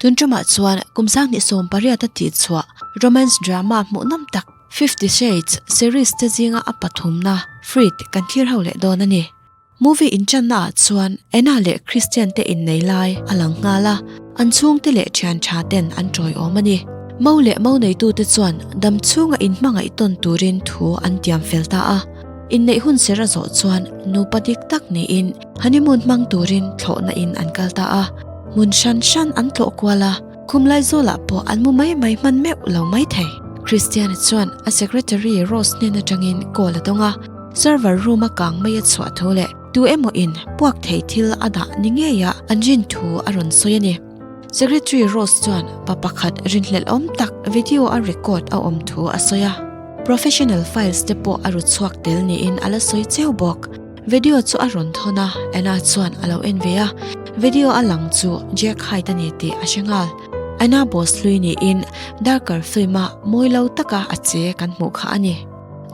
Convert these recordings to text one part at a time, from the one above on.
Tun ṭumah chuan kum 2018 a tihchhuah romance drama hmuhnawm tak Fifty Shades series te zinga a pathumna Freed kan thlir ho leh dawn a ni. Movie inchanna ah chuan Anna leh Christian te innei lai a lang nghal a, an chhungte leh thian tha ten an tawiawm a ni. Mo leh mo neitute chuan dam chhunga inhmangaih tawn turin thu an tiam fel ta a. Inneih hun ser a zawh chuan nupa dik tak niin honeymoon hmang turin thlawhna in an kal ta a. Hmun hran hran an tlawh kual a, khum laizawlah pawh an mu mai mai hman meuh lo mai thei. Christian-a chuan a secretary Rose hnen atangin call a dawng a, server room a kang mai a chhuah thu leh tu emaw in puak thei thil a dah ni ngeia an rin thu a rawn sawi a ni. Secretary Rose chuan pa pakhat rinhlelh awm tak video a record a awm thu a sawi a. Professional files te pawh a ru chhuak tel niin a la sawi cheu bawk. Video chu a rawn thawn a, Anna chuan a lo en ve a. Video a lang chu Jack Hyde a ni tih a hre nghal. Anna boss hlui niin Darker film-a mawi lo taka a che kan hmuh kha a ni.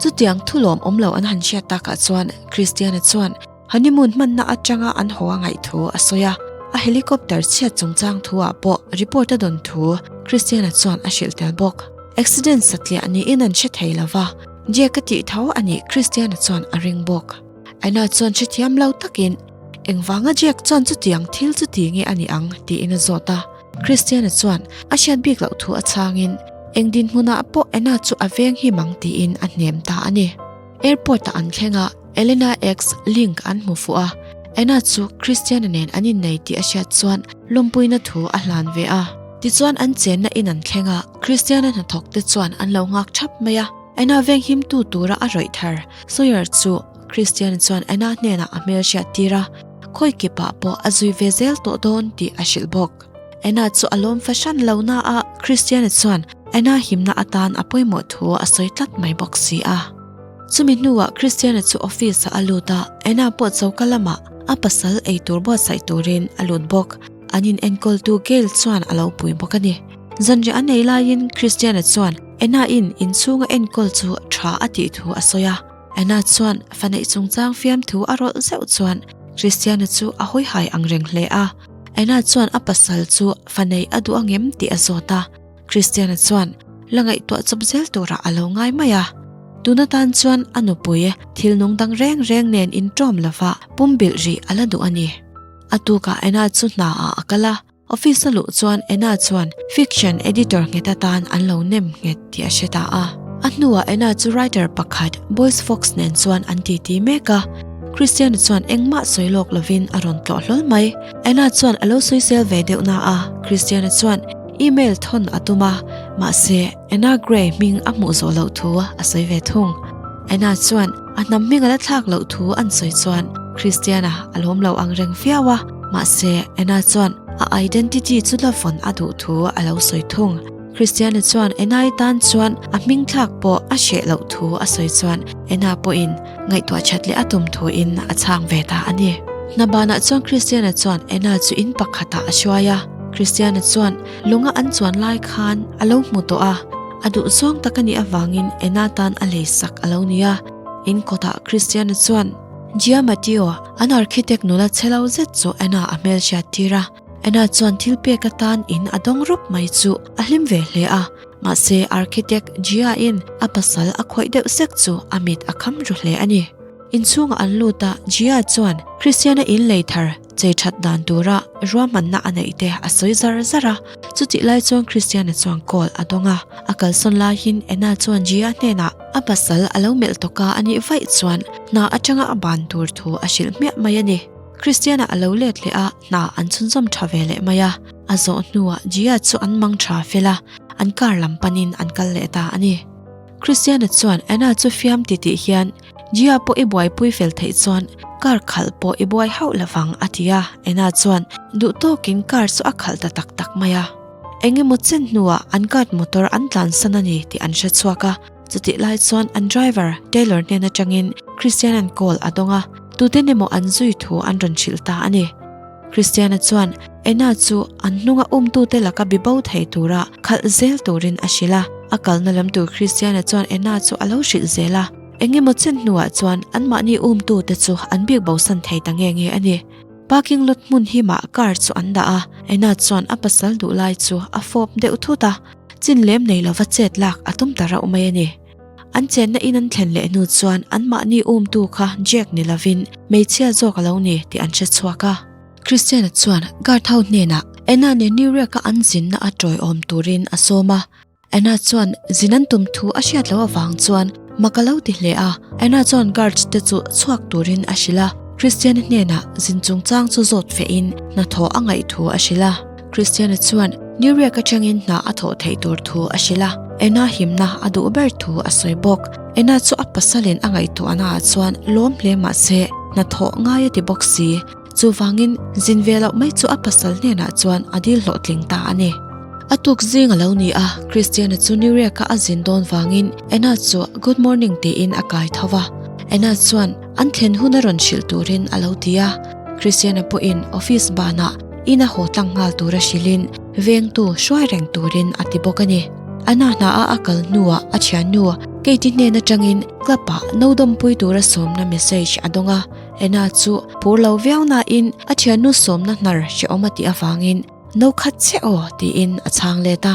Chutiang thulawm awm lo an han hriat takah chuan Christiana chuan honeymoon hmanna atanga an haw a ngaih thu a sawi a, a helicopter chhiat chungchang thuah pawh report a dawn thu Christiana chuan a hrilh tel bawk. Accident satliah niin an hre thei lo va, Jack a tih tho a nih Christiana chuan a ring bawk. Anna chuan hrethiam lo takin, Engvanga Jack chuan chutiang thil chu ti nge a nih ang? tiin a zawt a. Christiana chuan a hriat bik loh thu a chhangin, Eng dinhmunah pawh Anna chu a veng him ang tiin a hnem ta a ni. Airport ah an thleng a, Elena ex link an hmu fuh a, Anna chu Christiana nen an innei tih a hriat chuan lawmpuina thu a hlan ve a. Tichuan an chenna in an thleng a, Christiana hnathawk te chuan an lo nghak thap mai a. Anna veng himtu tura a rawih thar Sawyer chu Christiana chuan Anna hnenah a hmel hriat tir a, khawi kipah pawh a zui ve zel tawh dawn tih a hrilh bawk. Anna chu a lawm fahran lo na a, Christiana chuan Anna himna atan a pawimawh thu a sawi tlat mai bawk si a. Chumi hnuah Christiana chu office ah a lut a, Anna pawh choka lamah a pasal eitur buatsaih turin a lut bawk. An in enkawltu Gail chuan a lo pui bawk a ni. Zanriah a nei laiin Christiana chuan Anna in inchhunga enkawl chu tha a tih thu a sawi a. Anna chuan fa neih chungchang fiamthu a rawlh zeuh chuan Christiana chu a hawihai ang reng hle a. Anna chuan a pasal chu fa neih a duh angem tih a zawt a. Christiana chuan la ngaihtuah chawp zel turah a lo ngai mai a. Tun atan chuan a nupui thil nung dang reng reng nen inṭawm lova pumbilh rih a la duh a ni. A tukah Anna chu hna ah a kal a. Office a luh chuan Anna chuan fiction editor nghet atan an lo nem nghet tih a hre ta a. A hnuah Anna chu writer pakhat Boyce Fox nen chuan an titi mek a. Christiana chuan engmah sawi lawk lovin a rawn tlawh hlawl mai. Anna chuan a lo sawisel ve deuh na a, Christiana chuan email thawn a tum a, mahse Anna Gray hming a hmuh zawh loh thu a sawi ve thung. Anna chuan a hnam hming a la thlak loh thu an sawi chuan Christiana a lawm lo ang reng viau a, mahse Anna chuan a identity chu la vawn a duh thu a lo sawi thung. Christiana chuan Anna-i tan chuan a hming thlak pawh a hreh loh thu a sawi chuan Anna pawhin ngaihtuah that leh a tum thuin a chhang ve ta a ni. Hna banah chuan Christiana chuan Anna chu in pakhatah a hruai a, Christiana chuan Lunga an chuan lai khan a lo hmu tawh a, a duh zawng tak a nih avangin Anna tan a lei sak a lo ni a. In kawtah Christiana chuan Gia Matteo, an architect nula chhe lo zet chu Anna a hmelhriat tir a. Anna chuan thil pek atan in a dawng rup mai chu a hlim ve hle a, mahse architect Gia in a pasal a khawih deuh sek chu a mit a kham ru hle a ni. Inchhungah an lut a, Gia chuan Christiana in lei thar chei that dan tura ruahmanna a neih te a sawi zar zar a. Chutih lai chuan Christiana chuan call a dawng a, a kalsawn laiin Anna chuan Gia hnenah a pasal a lo melh tawk a a nih vaih chuan hna atanga a ban tur thu a hrilh hmiah mai a ni. Christiana a lo let leh a, hna an chhunzawm tha ve leh mai a. A zawh hnuah Gia chu an mang tha fel a, an car lam panin an kal leh ta a ni. Christiana chuan Anna chu fiam titih hian Gia pawh i buaipui fel theih chuan car khalh pawh i buai hauh lovang a ti a, Anna chuan duh tawkin car chu a khalh ta tak tak mai a. Eng emaw chen hnuah an guard motor an tlansan a ni tih an hre chhuak a, chutih lai chuan an driver Taylor hnen atangin Christian-a'n call a dawng a, tuten emaw an zui thu an rawn hrilh ta a ni. Christian-a chuan Anna chu an hnunga umtute laka bibo thei tura khalh zel turin a hrilh a, a kalna lam tur Christian-a chuan Anna chu a lo hrilh zel a. Engemaw chen hnuah chuan anmahni umtute chu an bik bosan thei ta nge nge a ni. Parking lot hmun himah car chu an dah a, Anna chuan a pasal duh lai chu a fawp deuh thut a, chin lem nei lova chet lak a tum ta rauh mai a ni. An chenna in an thlen leh hnu chuan anmahni umtu kha Jack ni lovin hmeichhia zawk a lo ni tih an hre chhuak a. Christiana chuan guard ho hnenah Anna nen New York-a an zinna a tawiawm turin a sawm a. Anna chuan zin an tum thu a hriat loh avang chuan mak a lo ti hle a. Anna chuan guards te chu chhuak turin a hrilh a. Christiana hnenah zin chungchang chu zawt fehin hnathawh a ngaih thu a hrilh a. Christiana chuan New York atangin hna a thawh theih tur thu a hrilh a. Anna himna a duh ber thu a sawi bawk. Anna chu a pasalin a ngaihtuahna ah chuan lawm hle mahse hnathawh ngai a ti bawk si. Chuvangin, zin ve loh mai chu a pasal hnenah chuan a dil hlawhtling ta a ni. A tuk zing a lo ni a, Christiana chu New York-a a zin dawn vangin Anna chu Good morning tiin a kai tho va. Anna chuan an thlen hun a rawn hrilh turin a lo ti a. Christiana pawhin office banah in a haw tlang nghal tura hrilhin vengtu hruai reng turin a ti bawk a ni. Anna hna a a kal hnuah a thiannu Kate-i hnen atangin club-ah no dawmpui tura sawmna message a dawng a. Anna chu phur lo viau nain a thiannu sawmna hnar hrehawm a tih avangin no khat che aw tiin a chhang let a.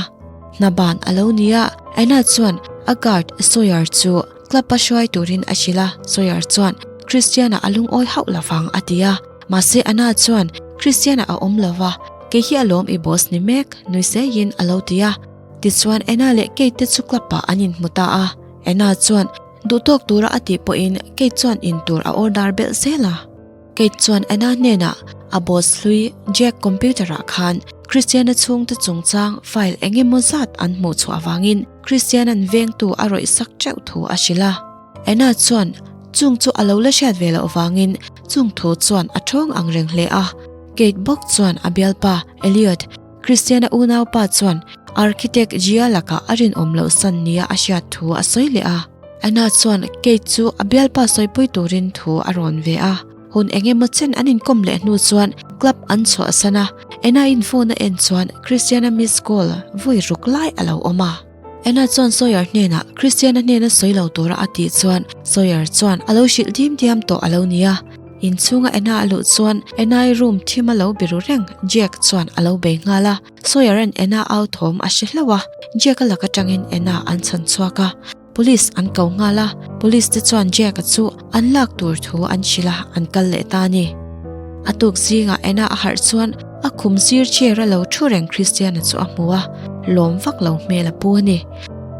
Hna ban a lo ni a, Anna chuan a guard Sawyer chu club a hruai turin a hrilh a, Sawyer chuan Christian-a a lungawi hauh lovang a ti a. Mahse Anna chuan Christian-a a awm lova, kei hi alawm i boss ni mek nui seiin a lo ti a. Tichuan Anna leh Kate te chu club ah an inhmu ta a, Anna chuan Duhtawk tura a tih pawhin Kate chuan in tur a order belh zel a. Kate chuan Anna hnenah a boss hlui Jack computer ah khan Christiana chhungte chungchang file eng emaw zat an hmuh chhuah avangin Christiana'n vengtu a rawih sak teuh thu a hrilh a. Anna chuan chung chu a lo la hriat ve loh avangin chung thu chuan a thawng ang reng hle a. Kate bawk chuan a bialpa Elliot Christiana unaupa chuan architect Gia lakah a rinawm loh san nia a hriat thu a sawi leh a. Anna chuan Kate chu a bialpa sawipui turin thu a rawn ve a. Hun eng emaw chen an inkawm leh hnu chuan club an chhuahsan a. Anna-in phone a en chuan Christiana miss call vui ruk lai a lo awm a. Anna chuan Sawyer hnenah Christiana hnena sawi lo tura a tih chuan Sawyer chuan a lo hrilh dim diam tawh a lo ni a. Inchhunga Anna a luh chuan Anna-i room thim a lo biru reng Jack chuan a lo bei nghal a. Sawyer-a'n Anna au thawm a hre hlauh a, Jack-a lak atangin Anna an chhan chhuak a. Police an ko nghal a, Police te chuan Jack-a chu an lak tur thu an hrilh a, an kal leh ta a ni. A tuk zingah Anna a harh chuan a khum sir chair a lo thu reng Christian-a chu a hmu a, lawm vak lo hmel a pu a ni.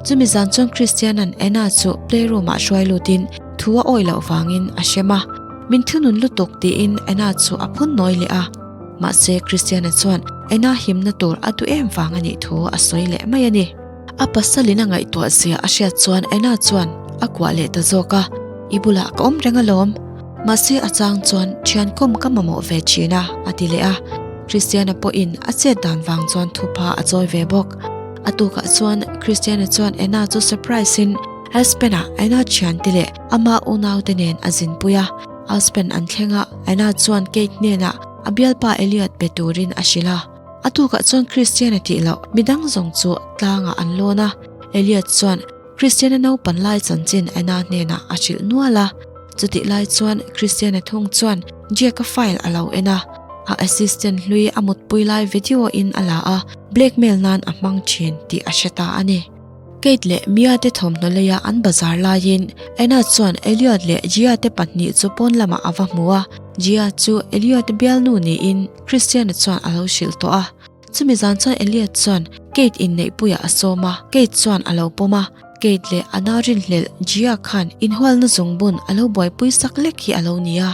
Chumi zan chuan Christian-a'n Anna chu playroom-ah hruai lutin thu a awih loh vangin a hrem a, Min thunun lutuk tiin Anna chu a phun nawi leh a. Mahse Christian-a chuan Anna himna tur a duh em vang a nih thu a sawi leh mai a ni. A pasalin a ngaihtuah zia a hriat chuan Anna chuan a kuah leh ta zawk a, I bulah ka awm reng alawm. Mahse a chang chuan thiankawm ka mamawh ve thin a, a ti leh a. Christiana pawhin a chet dan vang chuan thupa a chawi ve bawk. A tukah chuan Christiana chuan Anna chu surprise in Aspen-ah Anna thiante leh ama unaute nen a zinpui a. Aspen an thleng a, Anna chuan Kate hnenah a bialpa Elliot be turin a hrilh a. A tukah chuan Christian-a tih loh midang zawng chu tlangah an lawn a, Elliot chuan Christian-a naupan lai chanchin Anna hnenah a hrilh nual a. Chutih lai chuan Christian-a thung chuan Jack-a file a lo en a, a assistant hlui a mutpui lai video in a la a, blackmail nan a hmang thin tih a hre ta a ni. Kate leh Mia te thawmhnaw leia an bazar laiin Anna chuan Elliot leh Gia te pahnih chu pawn lamah a va hmu a, Gia chu Elliot bialnu niin Christiana chuan a lo hrilh tawh a. Chumi zan chuan Elliot chuan Kate inneihpuiah a sawm a, Kate chuan a lo pawm a. Kate leh a nau rinhlelh Gia khan inhualna zungbun a lo buaipui sak lek hi a lo ni a.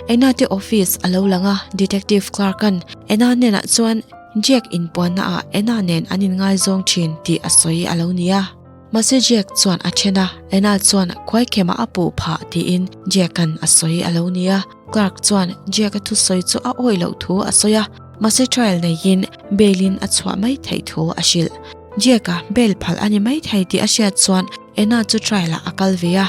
Anna te office a lo lang a, Detective Clark-a'n Anna hnenah chuan Jack inpuanna ah Anna nen an inngaizawng thin tih a sawi a lo ni a. Mahse Jack chuan a then a, Anna chuan khuaikhemah a puh phah tiin Jack-a'n a sawi a lo ni a. Clark chuan Jack-a thusawi chu a awih loh thu a sawi a, mahse trial neiin bail-in a chhuah mai theih thu a hrilh. Jack-a bail phal a ni mai thei tih a hriat chuan Anna chu trial-ah a kal ve a.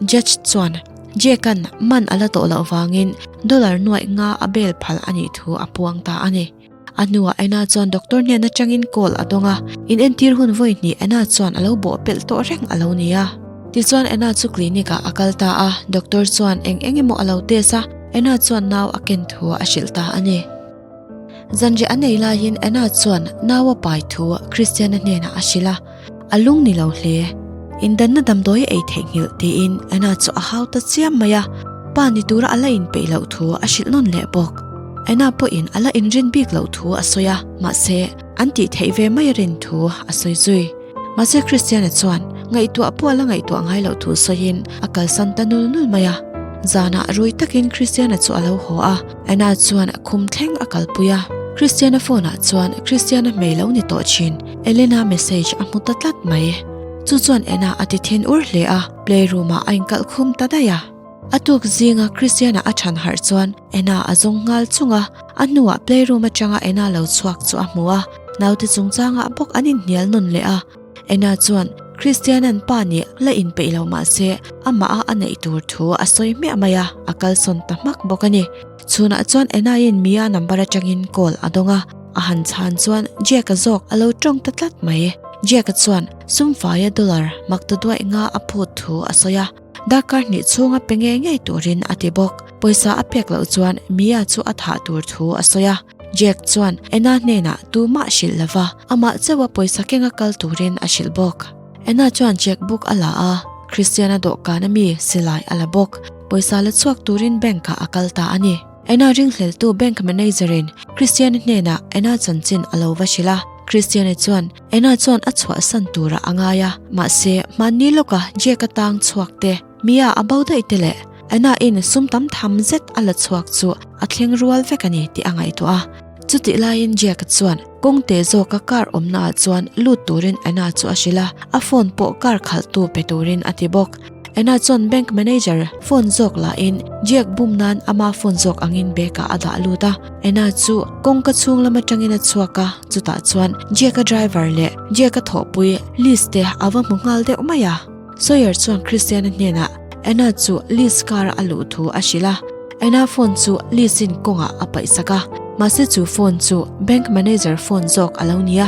Judge chuan Jack-a'n man a la tawh loh vangin dollar nuaih nga a bail phal a nih thu a puang ta a ni. A hnuah Anna chuan doctor hnen atangin call a dawng a, inentir hun vawi hnih Anna chuan a lo bawh pelh tawh reng a lo ni a. Tichuan Anna chu clinic ah a kal ta a, doctor chuan eng eng emaw a lo test a, Anna chuan nau a ken thu a hrilh ta a ni. Zanriah a nei laiin Anna chuan nau a pai thu Christiana hnenah a hrilh a, a lung ni lo hle. Indanna damdawi a ei theihnghilh tiin Anna chu a hau ta chiam mai a, pa ni tura a la inpeih loh thu a hrilh nawn leh bawk. Anna pawhin a la inrin bik loh thu a sawi a, mahse an tih theih ve mai a rin thu a sawi zui. Mahse Christiana chuan ngaihtuah pawh a la ngaihtuah ngai loh thu sawiin a kalsan ta nul nul mai a. Zanah rui takin Christiana chu a lo haw a, Anna chuan khum thleng a kalpui a. Christiana phone ah chuan Christiana hmei lo ni tawh thin Elena message a hmu ta tlat mai. Chu chuan Anna a ti thin ur hle a, playroom ah a inkalh khum ta daih a. A tuk zinga Christiana a than harh chuan Anna a zawng nghal chung a, a hnuah playroom atanga Anna lo chhuak chu a hmu a, naute chungchangah bawk an inhnial nawn leh a. Anna chuan Christiana'n pa nih la inpeih lo mah se amah a a neih tur thu a sawi hmiah mai a, a kalsawn ta hmak bawk a ni. Chhunah chuan Anna-in Mia number atangin call a dawng a, a han chhan chuan Jack-a zawk a lo tawng ta tlat mai. Jack-a chuan sumfaia dollar mak ta duaih nga a phut thu a sawi a. Darkar hnih chhunga pe ngei ngei turin a ti bawk. Pawisa a pek loh chuan Mia chu a thah tur thu a sawi a. Jack chuan Anna hnenah tumah hrilh lova, amah chauha pawisa kenga kal turin a hrilh bawk. Anna chuan check book a la a, Christiana dawhkan ami silai a la bawk. Pawisa la chhuak turin bank ah a kal ta a ni. Anna ringhleltu bank manager in Christiana hnenah Anna chanchin a lo va hrilh a. Christiana chuan Anna chuan a chhuahsan turah a ngai a, mahse hmanni lawka Jack-a tang chhuak te, Mia a bo daih te leh Anna in sum tam tham zet a la chhuak chu a thleng rual vek a ni tih a ngaihtuah a. Chutih laiin Jack-a chuan kawngte zawka car awmna ah chuan lut turin Anna chu a hrilh a, a phone pawh car khalhtu pe turin a ti bawk. Anna chuan bank manager phone zawk lahin Jack bum nan ama phone zawk angin bag ah a dah lut a. Anna chu kawngka chhung lam atangin a chhuak a, chutah chuan Jack-a driver leh Jack-a thawhpui Liz te a va hmu nghal deuh mai a. Sawyer chuan Christiana hnenah Anna chu Liz car a luh thu a hrilh a. Anna phone chu Liz in kawngah a paih sak a, mahse chu phone chu bank manager phone zawk a lo ni a.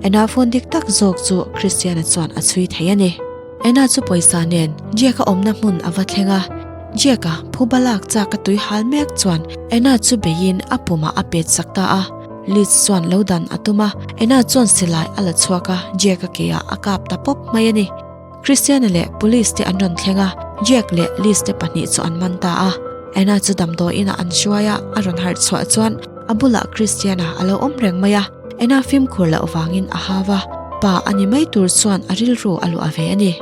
Anna phone dik tak zawk chu Christiana chuan a chhui thei a ni. Anna chu pawisa nen Jack-a awmna hmun a va thleng a, Jack-a phuba lak chak a tui hal mek chuan Anna chu beiin a pumah a pet sak ta a. Liz chuan lo dan a tum a, Anna chuan silai a la chhuak a, Jack-a ke ah a kap ta pawp mai a ni. Christiana leh Police te an rawn thleng a, Jack leh Liz te pahnih chu an man ta a. Anna chu damdawiin ah an hruai a, a rawn harh chhuah chuan a bulah Christiana a lo awm reng mai a. Anna fimkhur loh vangin a hau a, pa a ni mai tur chuan a rilru a luah ve a ni.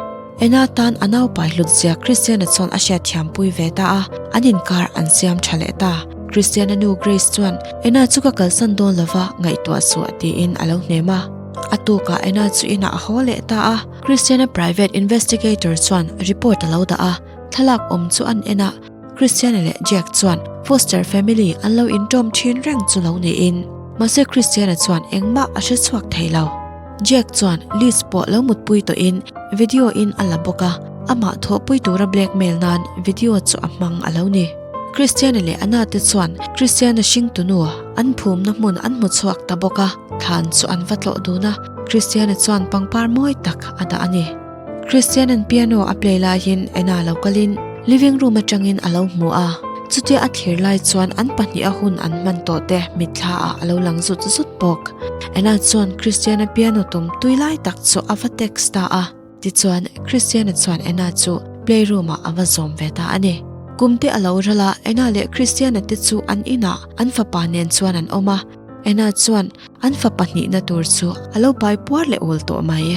Anna tan a naupai hlut zia Christiana chuan a hriatthiampui ve ta a, an inkar an siam tha leh ta. Christiana nu Grace chuan Anna chu ka kalsan dawn lova ngaihtuah suah tiin a lo hnem a. A tukah Anna chu inah a haw leh ta a, Christiana private investigator chuan report a lo dah a, thlalak awm chu an en a. Christiana leh Jack chuan Foster family an lo intawm thin reng chu lo niin, mahse Christiana chuan engmah a hre chhuak thei lo. Jack chuan Liz pawh lo mutpui tawhin video in a la bawk a, amah thawhpui tura blackmail nan video chu a hmang a lo ni. Christiana leh Anna te chuan Christiana hringtunu an phumna hmun an hmu chhuak ta bawk a, thlan chu an va tlawh dun a, Christiana chuan pangpar mawi tak a dah a ni. Christian-a'n piano a play laiin Anna lo kalin living room atangin a lo hmu a, chutia a thlir lai chuan an pahniha hun an hman tawh te mitthla ah a lo lang zut zut bawk. Anna chuan Christian-a piano tum tui lai tak chu a va text ta a, tichuan Christian-a chuan Anna chu playroom ah a va zawm ve ta a ni. Kum te a lo ral a, Anna leh Christian-a te chu an inah an fapa nen chuan an awm a, Anna chuan an fapa hnihna tur chu a lo pai puar leh ul tawh mai.